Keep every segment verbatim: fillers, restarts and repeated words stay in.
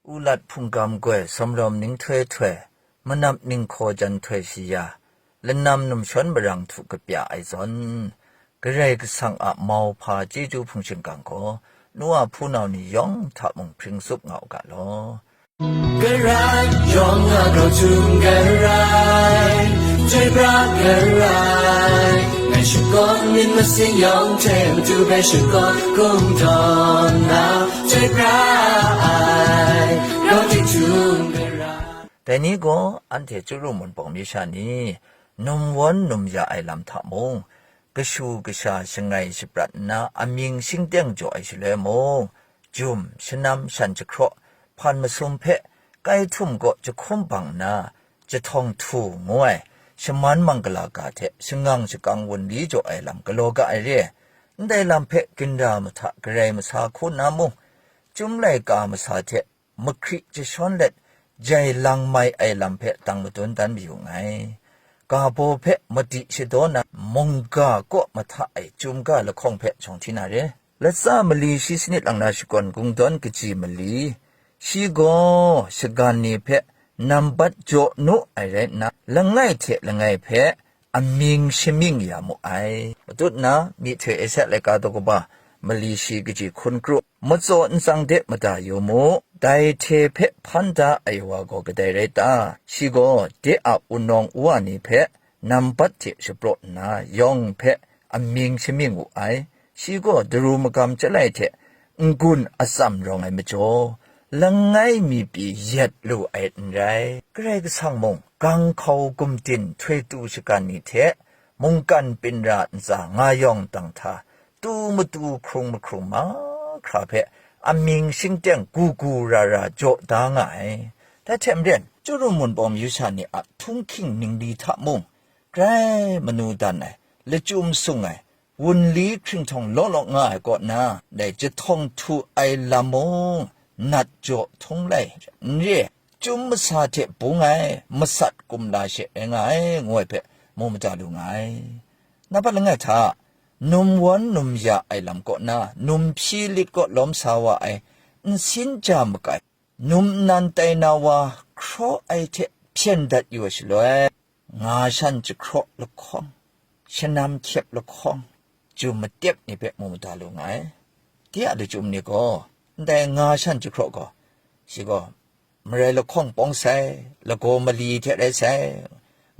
Ulat hpungkam goi sawmlawm ning htoi htoi, manap ninghkaw jan htoi shi ya, lanam numshawn marang htu kapya ai zawn, Karai Kasang a mauhpa chyeju hpung shingkang gaw, nu a hpunau ni yawng hta mung hpring tsup nga u ga law. Karai yawng a grau htum garai, chyoi pra garai, ngai shakawn myit masin yawng hte matu hpe shakawn kungdawn na, chyoi pra ai, grau htum garai. Dai ni gaw anhte Chyaru Munpawng masha ni, num wawn num ya ai lam hta mung, kashu kasha shangai shaprat nna, amying shingteng jaw ai shaloi mung, jum, shanam, shan jahkraw, hpan masum hpe, kai htum kaw jahkum bang nna, jahtawng htu ngu ai, shaman manggala ga hte shangang shakang wunli jaw ai lam galaw ga ai re. Ndai lam hpe ginra mahta garai masa hku nna mung, chyum laika masa hte mahkri jashawn let, jai lang mai ai lam hpe dang madun dan mayu nngai. Ga baw hpe madi shadaw na mungga kaw mahta ai chyum ga lahkawng hpe shawng hti na re. Latsa mali shi sanit lang na shakawn kungdawn kaji mali, shi gaw shagan ni hpe nambat jaw nu ai rai nna, langai hte langai hpe amying shamying ya mu ai. Matut na, myihtoi Esia laika daw kaba mali shi kaji hkun kru, matsaw ntsang de mada yu mu, dai hte hpe hpan da ai wa gaw kadai rai ta? Shi gaw de a wunawng uwa ni hpe nambat hte shapraw nna, yawng hpe amying shamying wu ai. Shi gaw daru magam chyalai hte n-gun atsam rawng ai majaw, langai mi pyi yet lu ai n rai. Karai Kasang mung, gang hkau gumdin htoi tu shagan ni hte, mungkan pinra ntsa nga yawng dang hta, tu matu hkrung mahkrung mahkra hpe amying shingteng gu gu ra ra jaw da nga ai. Dai hte maren, Chyaru Munpawng masha ni a htunghking ningli hta mung, grai manu dan ai, lachyum sung ai, wunli hkringhtawng law law nga ai kaw na, dai jahtawng htu ai lam mung, nat jaw htung lai n re, chyum masa hte bung ai, masat kumla she rai nga ai, ngu ai hpe mu mada lu nga ai. Nambat langai hta, num wawn num ya ai lam kaw na, num hpyi lit kaw lawm sa wa ai, nsin ja makai, num nnan tai na wa hkraw ai hte hpyen dat yu ai shaloi, nga shan jahkraw lahkawng, shanam hkyep lahkawng, jum matep ni hpe mu mada lu nga ai. De a lachyum ni gaw, ndai nga shan jahkraw gaw, shi gaw, marai lahkawng pawng sai, lagaw mali hte rai sai,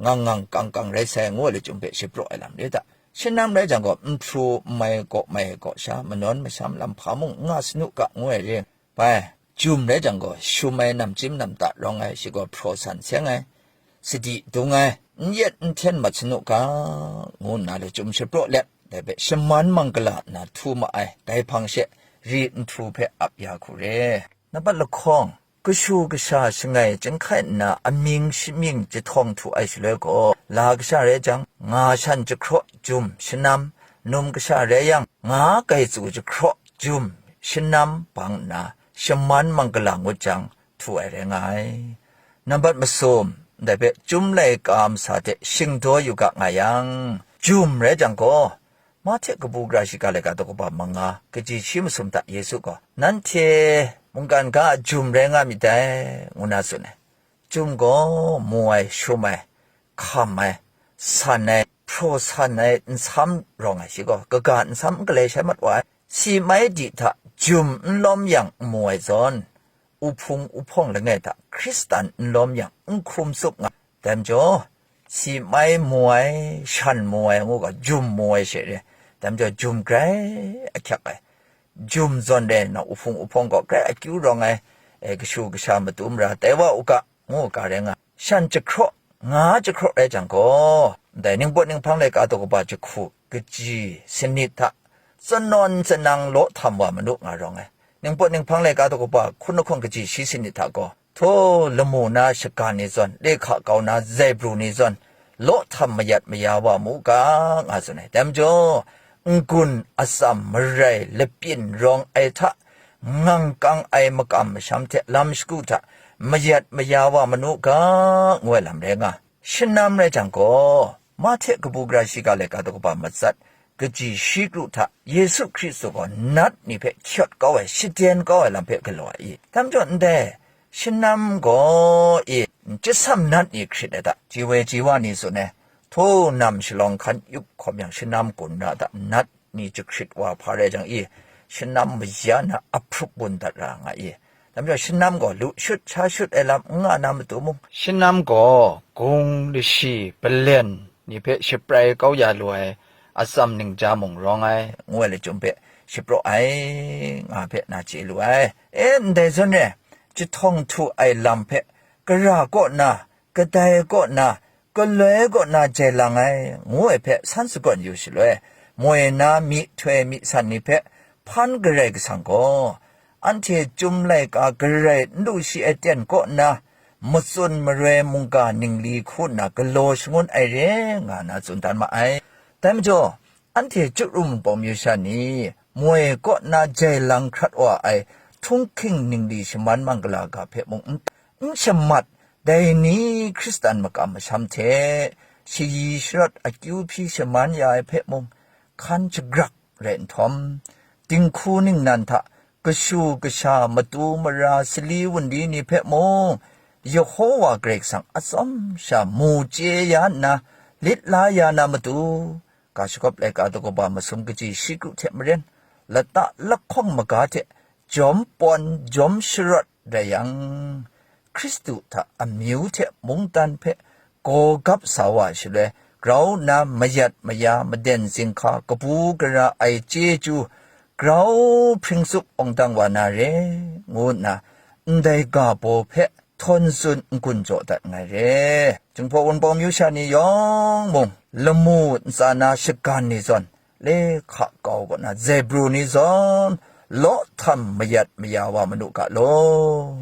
ngang ngang kang kang rai sai, ngu ai lachyum hpe shapraw ai lam rai ta? Shanam rai jang gaw, nhpru nmai gaw mai gaw sha, manawn masham lam hpa mung n nga sanu ga, ngu ai re. Bai, jum rai jang gaw, shum ai namchyim namda rawng ai, shi gaw hpraw san seng ai, sadi dung ai, n yet n hten mat sanu ga, ngu nna lachyum shapraw let, dai hpe shaman manggala nna htu ma ai, dai hpang she ri nhtu hpe ap ya hku re. Nambat lahkawng, kashu kasha shangai chyinghkai nna amying shamying jahtawng htu ai shaloi gaw, la kasha rai jang, nga shan jahkraw, jum, shanam, num kasha rai yang, nga gaitsu jahkraw, jum, shanam bang nna, shaman manggala ngut jang, htu ai rai nga ai. Nambat masum, ndai hpe chyum laika masa hte shingdaw yu ga nga yang, jum rai jang gaw, Mahte kabu gara shiga laika daw kaba manga, kaji shi masum hta Yesu gaw, "Nanhte mungkan ga a jum rai nga myit dai," ngu na tsun ai. Jum gaw mu ai, shum ai, hkam ai, san ai, hpraw san ai nsam rawng ai, shi gaw kaga nsam n galai shai mat wa ai. Si mai di hta jum n lawm yang n mu ai zawn, uhpung uhpawng langai hta Hkristan n lawm yang n hkrum tsup nga. Dai majaw, si mai mu ai, shan mu ai ngu ga, jum mu ai she re. Dai majaw, jum grai ahkyak ai, jum zawn rai nna, uhpung uhpawng gaw grai akyu rawng ai, e, kashu kasha matu mara tai wa u ga, ngu ga rai nga. Shan jahkraw, nga jahkraw rai jang gaw, ndai ningpawt ninghpang laika daw kaba jahku kaji sanit hta tsanawn tsanang law htam wa manu nga rawng ai. Ningpawt ninghpang laika daw kaba hkun lahkawng kaji shi sanit hta gaw, htaw lamu na shaga ni zawn, lehka kau na zaibru ni zawn, law htam mayat maya wa mu ga, nga tsun ai. Dai majaw, n-gun atsam marai lapyin rawng ai hta, ngang kang ai makam masham hte lam shagu hta mayat maya wa manu ga, ngu ai lam rai nga. Shanam rai jang gaw, Mahte kabu gara shiga laika daw kaba matsat, kaji shi kru hta Yesu Hkristu gaw nat ni hpe hkyawt kau ai, shaden kau ai lam hpe galaw ai i? Dai majaw ndai, Shanam gaw i, chyasam nat ni hkrit ai hta, ji woi ji wa ni tsun ai, htaw nam shalawng hkan yup hkawm yang, shanam kun ra hta, nat ni jahkrit wa hpa rai jang i, shanam maya na ahprup bun dat ra nga i. Dai majaw, shanam gaw lu shut sha shut ai lam n nga na matu mung, shanam gaw gung lashi balen ni hpe shaprai kau ya lu ai atsam ningja mung rawng ai, ngu ai lachyum hpe shapraw ai, nga hpe na chye lu ai. E, ndai zawn re, jahtawng htu ai lam hpe, gara kaw na, kadai kaw na, galoi kaw na jai lang ai, ngu ai hpe san sagawn yu shaloi, moi na myihtoi myisan ni hpe hpan Karai Kasang gaw, anhte Chyum laika garai n lu shi ai ten kaw nna, matsun maroi mungga ningli hku nna galaw shangun ai re nga na tsun dan ma ai. Dai majaw, anhte Chyaru Wunpawng myu sha ni moi kaw nna jai lang hkrat wa ai htunghking ningli shaman manggala ga hpe mung n, n shamat, dai ni Hkristan makam masham hte shayi sharawt akyu hpyi shaman ya ai hpe mung hkan shagrak rai nhtawm, dinghku ningnan hta kashu kasha, matu mara, sali wunli ni hpe mung Yehowa Karai Kasang atsawm sha mu chye ya nna, lit la ya na matu, ga shagawp laika daw kaba masum kaji shi kru hte maren, lata lahkawng maga hte jawm pawn jawm sharawt rai yang, Hkristu hta amyu hte mungdan hpe gaw gap sa wa ai shaloi, grau nna mayat maya, maden zinghka, kabu gara ai chyeju, grau hpring tsup awng dang wa na re, ngu nna ndai ga baw hpe htawn tsun n-gun jaw dat nngai re. Jinghpaw Wunpawng myu sha ni yawng mung, lamu ntsa na shagan ni zawn, le hka kau kaw na Zebru ni zawn, law htam mayat maya wa manu ga law.